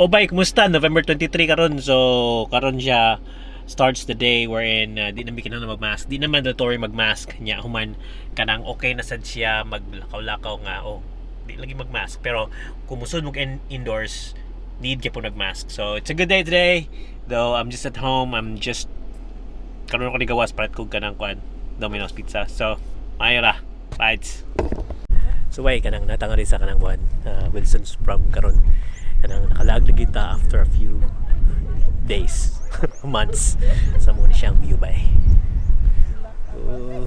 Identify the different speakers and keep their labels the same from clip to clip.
Speaker 1: Oh, bay, kumusta? November 23 karon. So, karon siya starts the day wherein di na mi kinahanglan mag-mask. Di na mandatory mag-mask nya human kanang okay na sad siya maglakaw-lakaw nga, oh, di lagi mag-mask. Pero kung musud mo indoors, need ka po nag-mask. So, it's a good day today. Though I'm just at home, I'm just karon ko ni gawas, palit ko kanang kuan, Domino's Pizza. So, maayo ra. Bites. So way kanang natanga rin sa kanang kuan, Wilson's Prom karon, kanang nakalaag na kita after a few days, months. Sa muna siyang view, bay. Oh,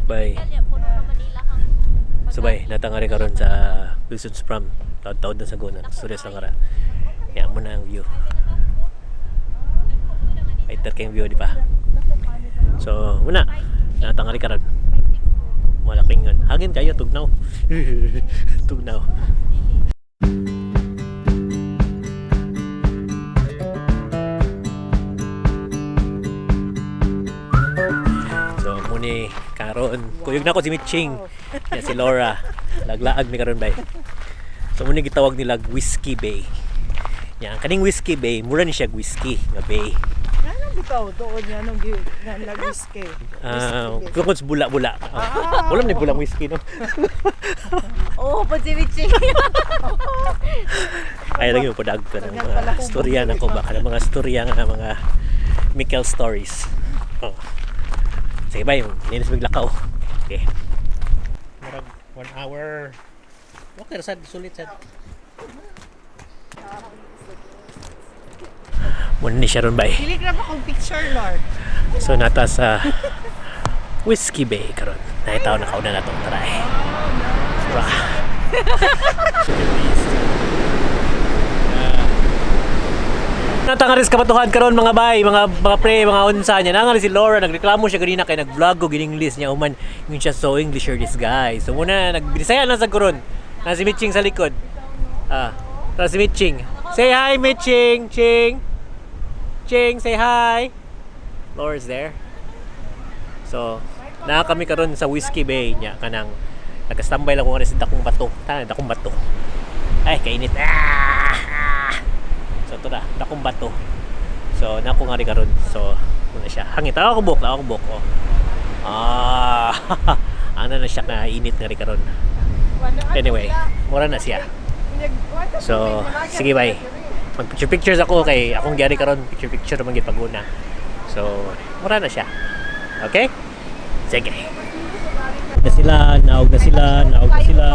Speaker 1: bay. So bay, natanga rin karon sa Wilson's Prom. Taod-taod na sa guna. Surya sa ngara. Kaya mo na ang view. Fighter kayong view, di ba? So, muna. Natanga rin karon. Malaking yun. Hangin kayo, tugnaw. Tugnaw. So, muni karon. Kuyog na ko si Mitching. Ya si Laura. Laglaag mi karon, bay. So muni gitawag nila Whiskey Bay. Yan, kaning Whiskey Bay, mura ni siya whiskey nga bay.
Speaker 2: Ano bitaw doon niya nung nga nag-whiskey?
Speaker 1: Ah, tungkol sa bula-bula. Ah. Wala ni bulang whiskey, no.
Speaker 3: Oo, oh, si Mitchie.
Speaker 1: Ay lang yung padag ka ng mga storya na ko ba, kanang mga storya nga mga Mikel stories. Oh. Sige bay, linis maglakaw. Okay. Murag 1 hour. Okay, sad sulit sad. Muna ni siya ron, bay.
Speaker 2: Dili na ba kong picture, Lord?
Speaker 1: So nata sa Whiskey Bay karon. Naitaw na kauna na to. Try. Ra. Nata nga rin sa kabatuhan karon, mga bay, mga pre, mga unsa niya. Nanga rin si Laura, nagreklamo siya ganina kay nag-vlog ko gining-English niya human yung siya, so English or this guy. So muna nagbisaya na sa karon. Na si Mitching sa likod. Ah, tara si Mitching. Say hi, Mitching, Ching. Ching, say hi. Laura's there. So, naa kami karon sa Whiskey Bay niya kanang nagastambay lang ko nga sa dakong bato. Tana, dakong bato. Ay, kainit. Ah! So, ito na, dakong bato. So, nako nga rin karon. So, muna siya. Hangit ako buk, ako buk. Oh. Ah, ano na siya nga init nga rin karon. Anyway, mura na siya. So, sige, bye. Mag picture pictures ako kay akong gyari karon, picture picture man gyud paguna. So, mura na siya. Okay? Sige. Na sila, naog na sila, naog na sila.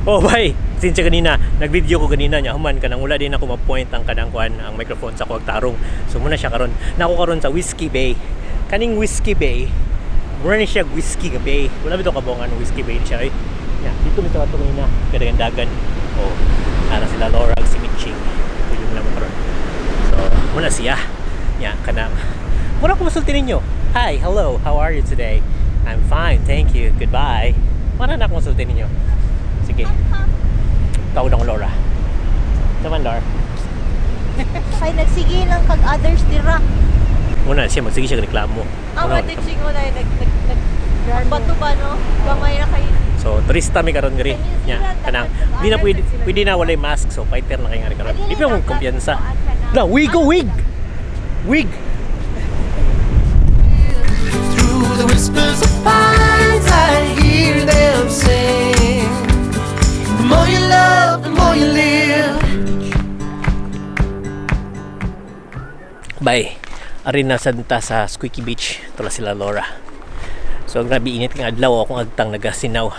Speaker 1: Oh, bye. Sinsya kanina, nag-video ko ganina niya human kanang wala din ako ma-point ang kanang kuan, ang microphone sa kuwag tarong. So muna siya karon. Nako karon sa Whiskey Bay. Kaning Whiskey Bay, mura ni siya whiskey nga bay. Wala bitaw kabongan Whiskey Bay ni siya ay. Nya, dito mi sa ato kanina, kadagandagan. Oh, ara sila Laura ug si Mitching. Kuyog lang mo karon. So, muna siya. Nya, kanang mura ko musulti ninyo. Hi, hello, how are you today? I'm fine, thank you. Goodbye. Mura na akong musulti ninyo. Sige. Tawag ako Laura. Naman, Laura.
Speaker 3: Kay nagsige lang kag others dira.
Speaker 1: Muna siya, magsige siya reklamo.
Speaker 3: Ang
Speaker 1: Muna,
Speaker 3: ah, ching mo na nag nag nag ang bato ba, no? Gamay na kayo.
Speaker 1: So, turista mi karon gari. Nya, kanang di na pwede, pwede na walay mask, so fighter na kay nga karon. Di pa mo kumpiyansa. La, wig go wig. Wig.
Speaker 4: Through the whispers of pines, I hear them sing. The more you love, the more you live.
Speaker 1: Bye. Ari na santa sa Squeaky Beach. Tula sila Laura. So, grabe init ng adlaw, akong agtang nagasinaw.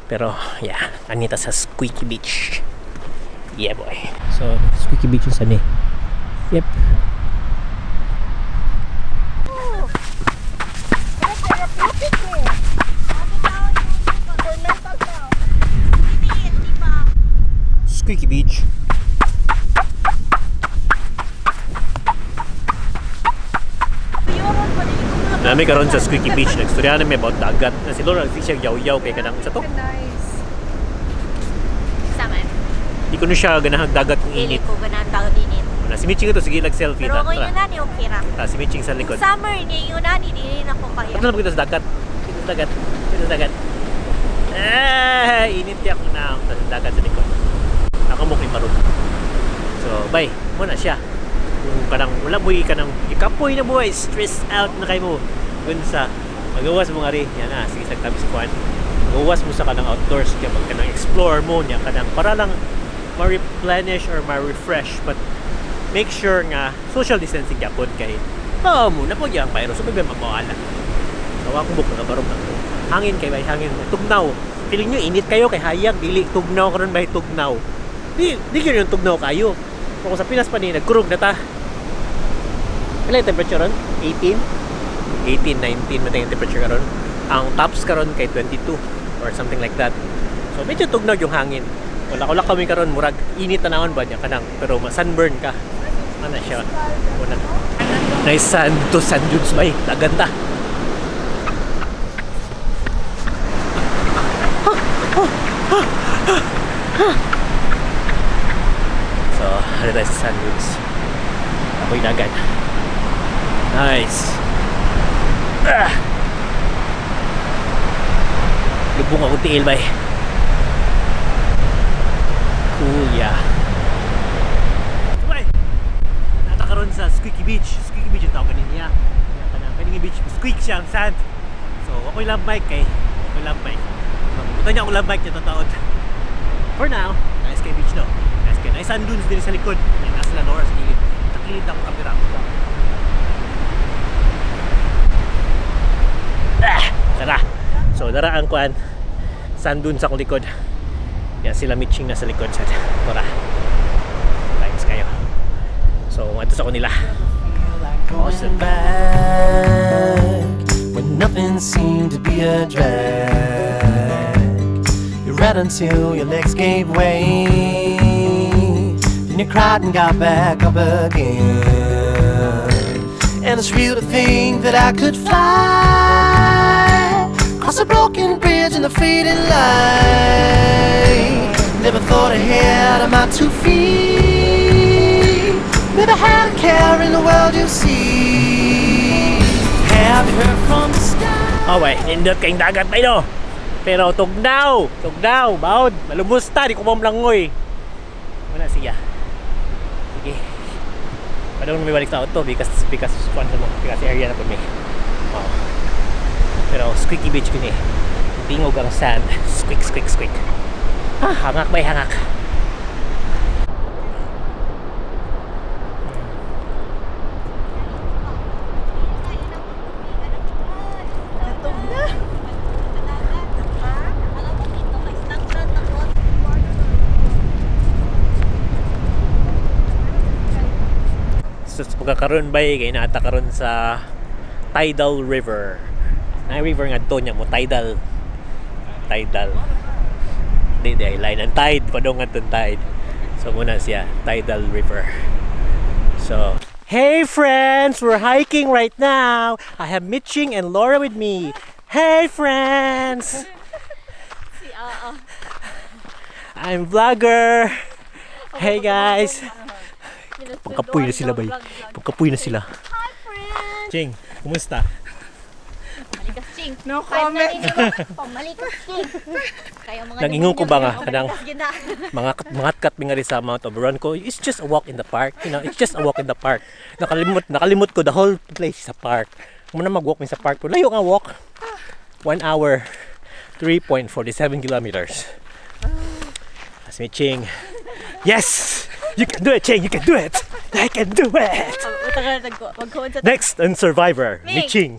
Speaker 1: Pero, yeah, anita sa Squeaky Beach. Yeah, boy. So, Squeaky Beach yung sani. Yep.
Speaker 2: Therapeutic ni. For mental health.
Speaker 1: Squeaky Beach. Nami karon sa Squeaky Beach, nagstorya nami about dagat. Na si Laura nagsi siya yaw-yaw kay kanang sa to.
Speaker 2: Nice.
Speaker 3: Saman.
Speaker 1: Di ko na siya ganahag dagat kung
Speaker 3: Dili
Speaker 1: init.
Speaker 3: ko ganahan tawag init.
Speaker 1: Na si Mitching ito, sige nag-selfie
Speaker 3: Pero
Speaker 1: ta.
Speaker 3: ako
Speaker 1: Tara.
Speaker 3: yun nani okay ra.
Speaker 1: Ta, si Mitching sa likod.
Speaker 3: Summer niya yun nani dili na ko kaya.
Speaker 1: Ano na kita sa dagat? Kita sa dagat. Kita sa dagat. Eh, init ako na ang sa dagat sa likod. Ako mo kay Marun. So, bye. Muna siya. Kung kanang wala mo kanang ikapoy na buhay, stress out na kay mo. Kun sa magawas mo nga rin, yan na, sige sa tabi sa kuan. Magawas mo sa kanang outdoors kaya mag kanang explore mo niya kanang para lang ma-replenish or ma-refresh, but make sure nga social distancing gyapon kay oh mo na po yung virus, so may mawala. So akong buk nagabarog na ko. Hangin kay bay, hangin. Tugnaw. Feeling nyo init kayo kay hayag dili tugnaw karon bay, tugnaw. Di di gyud yung tugnaw kayo. Kung sa Pinas pa ni nagkurog na ta. Pila yung temperature ron? 18? 18, 19 man yung temperature karon. Ang tops karon kay 22 or something like that. So medyo tugnaw yung hangin. Wala wala kami karon, murag init tanawon ba niya kanang pero ma-sunburn ka. Ano siya? Una. Nice sand to sand dunes bay. Daganta. So, ano tayo sa sand dunes. Ako'y dagat. Nice. Ah! Lubong ako tiil bay. Cool, yeah. So, bay, nata karon sa Squeaky Beach. Squeaky Beach yung tawag niya. Kaya kanang kaning beach, squeak siya ang sand. So, ako'y love bike kay. Ako'y love bike. So, punta niya akong love bike niya tataod. For now, nice kay beach no. Nice kay nice sand dunes din sa likod. May nasa la Nora sa gilid. Takilid ang kamera. Ah, tara. So dara ang kuan. Sand dunes sa akong likod. Yan sila mitching na sa likod sa tara. Thanks kayo. So ito sa kanila.
Speaker 4: Going back when nothing seemed to be a drag. You read until your legs gave way. Then you cried and got back up again. And it's real to think that I could fly across a broken bridge in the fading light. Never thought ahead of my two feet. Never had a care in the world you see. Have you heard from the sky?
Speaker 1: Okay, nindot kayong dagat pa ino. Pero tugnaw, tugnaw, baod, malubos ta, di ko mamlangoy. Wala siya. Sige. Padung may balik sa auto because kuan sa mo, because area na po may. Oh. Pero squeaky beach kini. Tingog ang sand. Squeak, squeak, squeak. Ah, hangak bay hangak.
Speaker 2: Natog na.
Speaker 3: Alam mo dito kay stagnant ang water.
Speaker 1: So, sa pagkakaroon bay kay naata karon sa tidal river. Na river nga to niya mo tidal. Tidal. Di di line ang tide padong nga tide. So muna siya tidal river. So hey friends, we're hiking right now. I have Mitching and Laura with me. Hey friends.
Speaker 3: Si oo.
Speaker 1: I'm vlogger. Hey guys. Pagkapuy na sila bay. Pagkapuy na sila.
Speaker 3: Hi friends.
Speaker 1: Ching, kumusta?
Speaker 3: Pamalikas ching.
Speaker 2: No
Speaker 3: Five na
Speaker 2: comment.
Speaker 3: rin naman. Pamalikas ching. Kaya mga
Speaker 1: Nangingon ko ba nga, kanang-
Speaker 3: Pamalikas gina.
Speaker 1: Mga mga kat nga rin sa Mount Oberon ko, it's just a walk in the park, it's just a walk in the park. Nakalimot ko the whole place sa park. Muna mag-walk mi sa park, pero layo nga walk. 1 hour, 3.47 kilometers. As me Ching. Yes! You can do it, Ching! You can do it! I can do it!
Speaker 3: Pupunta ka na magkuhan sa
Speaker 1: Next in Survivor,
Speaker 3: Ming.
Speaker 1: Ching.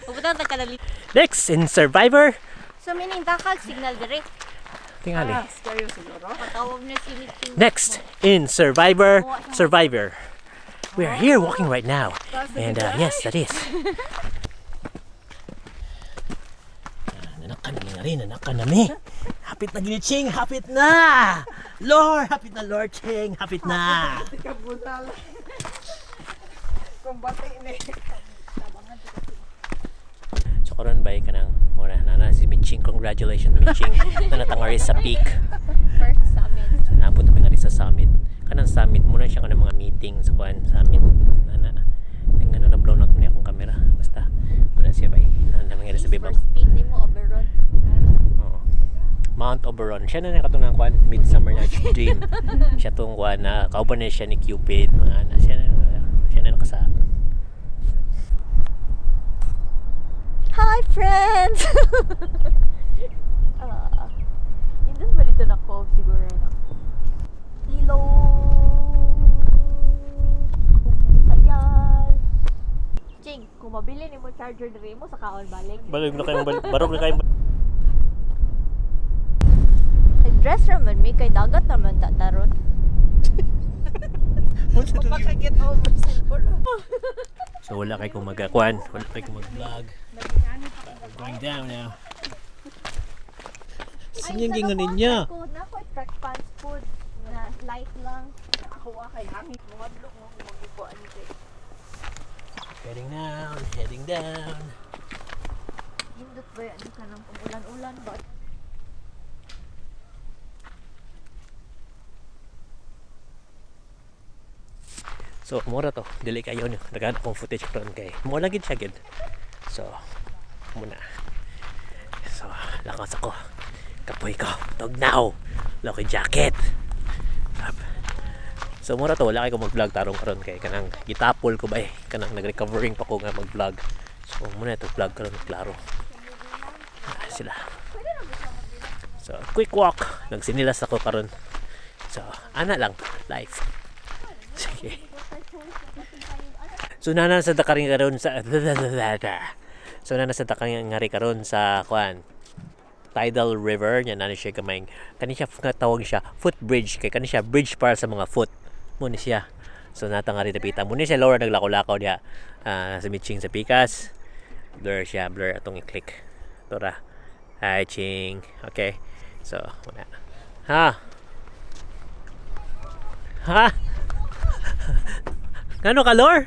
Speaker 3: Pupunta na tagkalali.
Speaker 1: Next in Survivor,
Speaker 3: So meaning dakag signal dire.
Speaker 1: tingali.
Speaker 2: Ah, kayo siguro.
Speaker 3: Patawag na si Mitching.
Speaker 1: Next in Survivor, Survivor. We are here walking right now. And yes, that is. Nanak ka na rin, nanak ka na mi. Hapit na gini, Ching, hapit na! Lord, hapit na Lord Ching, hapit na!
Speaker 2: Kabunal. Kumbati ni.
Speaker 1: So karon bay ka nang mura na na si Miching. Congratulations Miching. Nanatangari sa peak.
Speaker 3: First summit.
Speaker 1: So naabot na mi nga rin sa summit. Kanang Kanang summit muna siya kanang mga meeting sa kuan summit ana. Nang ano na blown out mo niya akong camera. Basta muna siya bay. Na nangyari sa bibang.
Speaker 3: First peak ni mo, Oberon.
Speaker 1: Oo. Mount Oberon. Siya na nakatong ng kuan Midsummer Night's Dream. Siya tong kuan na kauban na siya ni Cupid mga ana siya na nakasa.
Speaker 3: Hi, friends! Ah, Indot ba dito na cove siguro no? Hello! Kumusta? Ching, kung mabili ni mo charger diri mo sa kaon balik.
Speaker 1: Barog na kayong barog na kayong.
Speaker 3: Nag-dress raman mi kay dagat naman ta taron.
Speaker 2: Makaget over siguro.
Speaker 1: So wala kay kong magkuan, wala kay kong mag-vlog. We're going down now. Sino yung gingon ninyo?
Speaker 3: Ko na ko track pants food na light lang.
Speaker 2: Ako kay hangit mga blok mo kung magubuan kay.
Speaker 1: Heading down, heading down.
Speaker 3: Hindot ba yan ka ng ulan-ulan ba?
Speaker 1: So, mura to. Dili kayo nyo. Naghanap akong footage karon kay. Mo lang gid siya gid. So, muna. So, lakas ako. Kapoy ko. Tugnaw. Lucky jacket. Up. So, mura to. Wala kay ko mag-vlog tarong karon kay kanang gitapol ko ba eh. Kanang nag-recovering pa ko nga mag-vlog. So, muna ito vlog karon klaro. Ah, sila. So, quick walk. Nagsinilas ako karon. So, ana lang. Life. Sige. So nana sa dakaring karon sa So nana sa dakaring ngari karon sa kuan Tidal River nya nana siya gamay kani siya nga tawag siya footbridge kay kani siya bridge para sa mga foot mo ni siya. So nata nga rin napita mo ni siya Laura naglakaw-lakaw diha ah, sa mitching sa pikas. Blur siya, blur atong i-click. Tora. Hi Ching. Okay. So wala. Ha? Ha? Ngano ka, Lor?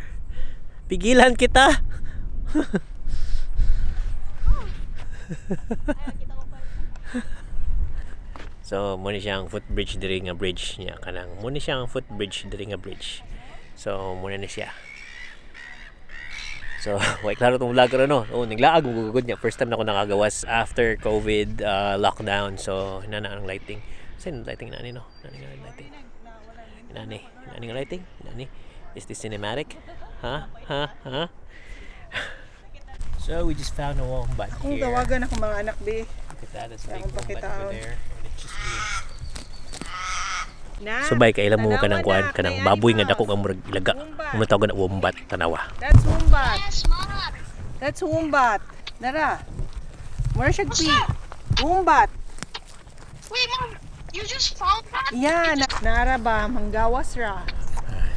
Speaker 1: Pigilan kita. So, muna siyang footbridge diri nga bridge niya kanang muna siyang footbridge diri nga bridge. So, muna na siya. So, way klaro tong vlog karon no. Oh, naglaag mo gugod niya. First time na ako nakagawas after COVID lockdown. So, nana ang lighting. Sino lighting nani no? Nani nga lighting. Nani, nani nga lighting? Nani. Is this cinematic? Ha? Ha? Ha? So, we just found a wombat
Speaker 2: Kung
Speaker 1: here.
Speaker 2: tawagan ako mga anak be.
Speaker 1: Look at that, that's a big
Speaker 2: Akong
Speaker 1: wombat over
Speaker 2: pakitaon.
Speaker 1: there. And it's just eating.
Speaker 2: Na.
Speaker 1: So bay kailan mo
Speaker 2: Tanawa
Speaker 1: kanang kuan
Speaker 2: na,
Speaker 1: kanang
Speaker 2: may
Speaker 1: baboy nga
Speaker 2: ano.
Speaker 1: dako nga murag ilaga.
Speaker 2: Wombat.
Speaker 1: Mo tawag na wombat tanawa.
Speaker 2: That's wombat. That's wombat. Nara. Mura siya pi. Wombat.
Speaker 5: Wait, Mom, you just found that?
Speaker 2: Yeah, na nara ba manggawas ra.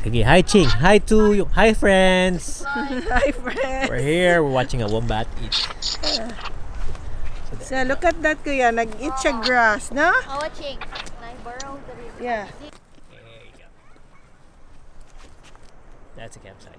Speaker 1: Sige, hi Ching. Hi to you. Hi friends.
Speaker 2: Hi friend.
Speaker 1: We're here, we're watching a wombat eat.
Speaker 2: So look at that kuya, nag-eat siya grass, no?
Speaker 3: Oh, Ching. Na-borrow the
Speaker 2: Yeah.
Speaker 1: There you go. That's a campsite.